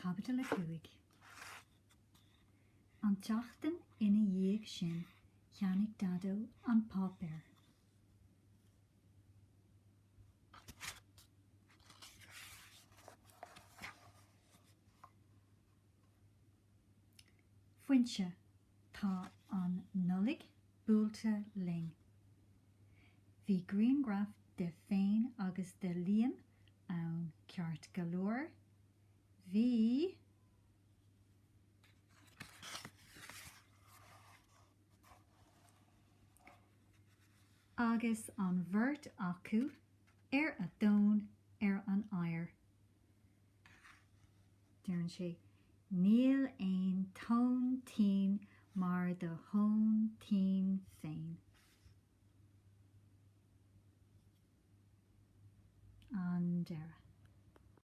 Caibidil 5. An tseachtain ina dhiaidh sin cheannaigh Daideo an páipéar. Foinse, Tá an Nollaig buailte linn. Bhí grianghraf de féin agus de Liam ann ceart go leor. Bhí. Agus an bheirt acu ar a dtóin ar an oighear. Deireann sé, Níl aon tóin tinn mar do thóin tinn féin. An deireadh.